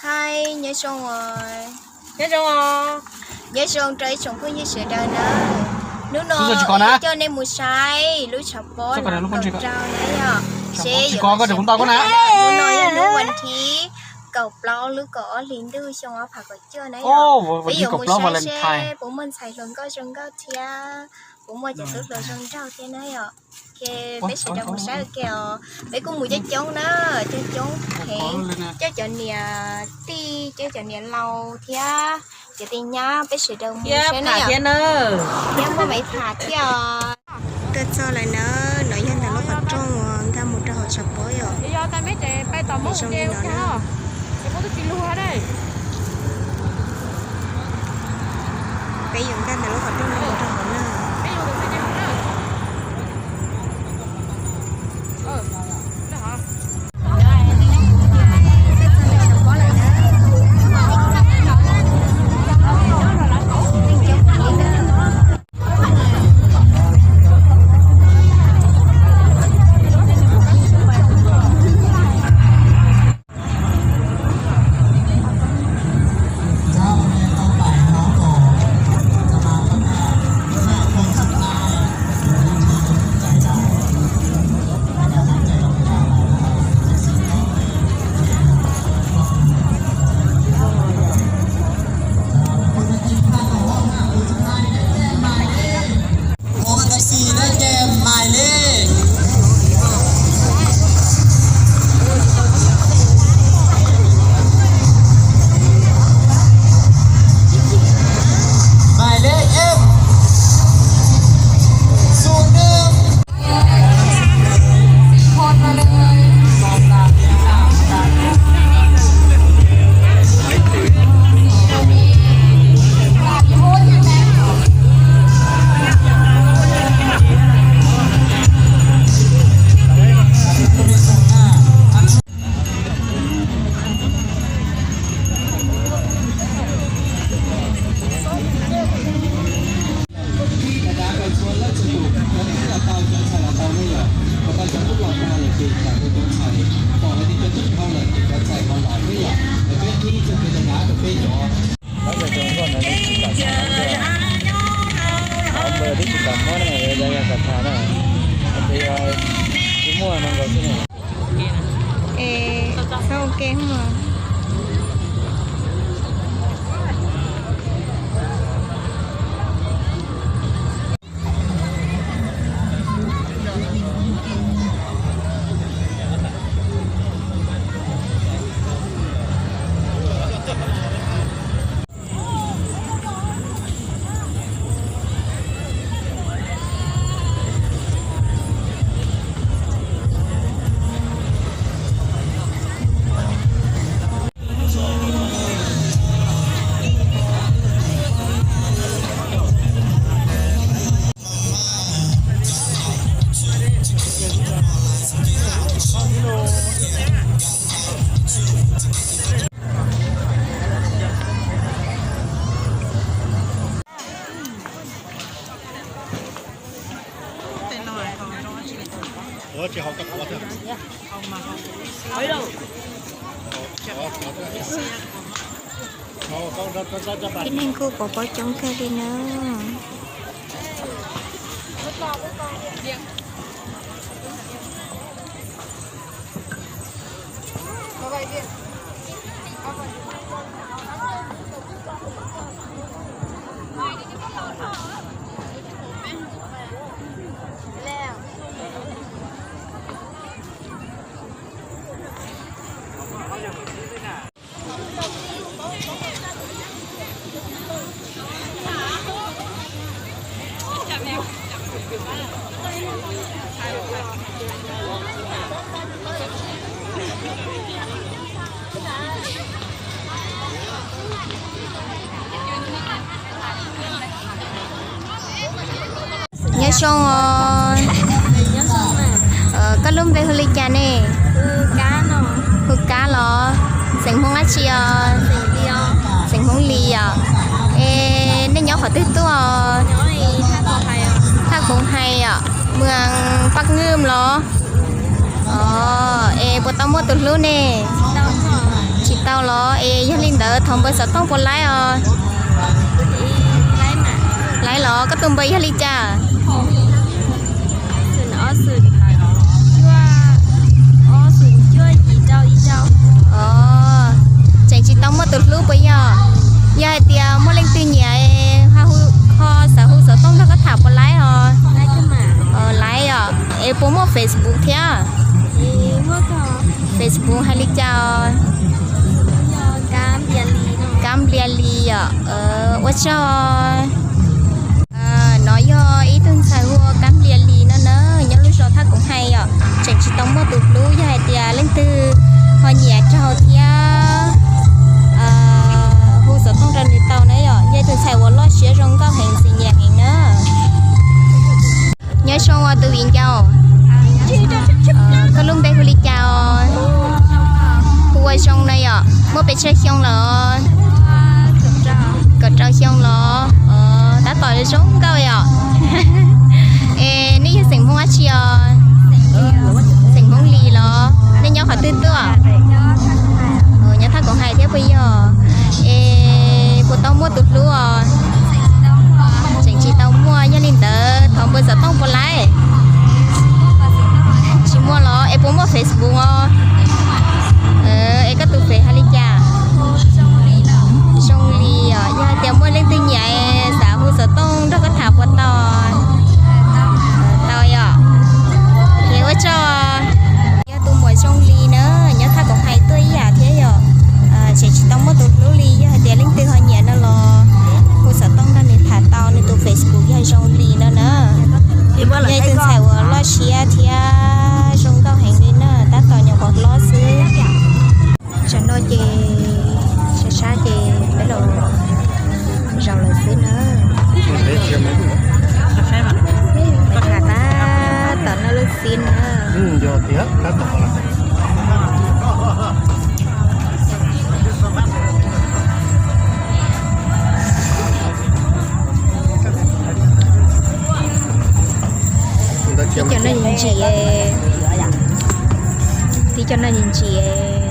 Hais, nyob zoo os. Nyob zoo os. Nyob zoo rau ib tsoom phooj ywg sawv daws na. Hnub no coj nej mus saib lub tshav pob rau na yom. Seb yuav, hnub no yog hnub vas thib kaum plaub lub kaum ob hlis ntuj xyoo ob phav kaum cuaj na yom. Peb yuav mus saib seb puas muaj ntxhais hluas nkauj zoo nkauj thiab puas muaj cov tub hluas zoo nraug thiab na yom. Peb sawv daws mus saib ua ke os. Peb kuj mus coob coob na, coob coob heev, coj cov niam tij, coj cov niam laus thiab cov tij nyab peb sawv daws mus saib na yom. Thiab muaj Maiv Tham thiab os. Tuaj txog lawm na, no yog ntawm lub qhov rooj uas nkag mus rau hauv tshav pob yom. Zoo li no na. Peb yuav nkag ntawm lub qhov rooj no mus rau hauv na. Ua tab sis nej kem mais li. Mais li eb. Xu nws. Peb tsis kam muab na, yog yog kom tham na, ces yog tsis muaj no nkaus xwb na. Es txhob ua ke mas. Tib neeg kuj pov pob coob kawg li na. Nyob zoo os. Koj lub npe hu li cas ne? Hu Kab los? Xeem Hmoob dab tsi os? Xeem Hmoob Lis yom. Es nej nyob qhov twg tuaj os? Thaj Koom Hais yom, moos Paj Nwj los? Es puas tau muaj tus hlub ne? Tsis tau Los es yog li ntawd thov npawb xov tooj puas laib os? Laib los, koj tus npawb yog li cas? Tseem tsis tau muaj tus hlub puas yog? Yog hais tias muaj leej twg nyiam, ho xav hu xov tooj nrog koj tham puas laib os? Laib os. Es puas muaj Facebook thiab? Facebook hais li cas? Kab Nplias Lis os. Ua tsaug. No yog ib tug ntxhais hu ua Kab Nplias Lis no na, nyob lub zos Thaj Koom Hais os. Tseem tsis tau muaj tus hlub, yog hais tias leej twg ho nyiam raug thiab hu xov tooj rau nws tau na yom. Yog ib tug ntxhais uas loj siab zoo nkauj heev, ntxim nyiam heev na. Nyob zoo os tus viv ncaus. Koj lub npe hu li cas os? Hu ua Zoo no yom. Muaj pes tsawg xyoo los? Kaum rau xyoo los? Tab tom zoo nkauj yom. Es nej yog xeem Hmoob dab tsi os? Xeem Hmoob Lis los? Nej nyob qhov twg tuaj? Nyob Thaj Koom Hais thiab puas yog? Es puas tau muaj tus hlub os? Tseem tsis tau muaj, yog li ntawd thov npawb xov tooj puas laib? Tsis muaj los? Es puas muaj Facebook os? Es koj tus Face hais li cas? Zoo Lis os. Yog hais tias muaj leej twg nyiam xav hu xov tooj nrog koj tham puas tau? Tau yom. Es ua tsaug. Yog tus muam Zoo Lis na, nyob Thaj Koom Hais tuaj ib yam thiab yom. Tseem tsis tau muaj tus hlub li, yog hais tias leej twg ho nyiam no los hu xov tooj nrog nws tham tau, nws tus Facebook yog Zoo Lis no na. Yog ib tug ntxhais uas loj siab thiab zoo nkauj heev li na, tab tom nyuam qhuav hlob xwb. Tsam no ces sab sab ces peb los zaum lawm xwb na. Tham tab tom noj lub xib na. Tib cov no ntsim, tib cov no ntsim.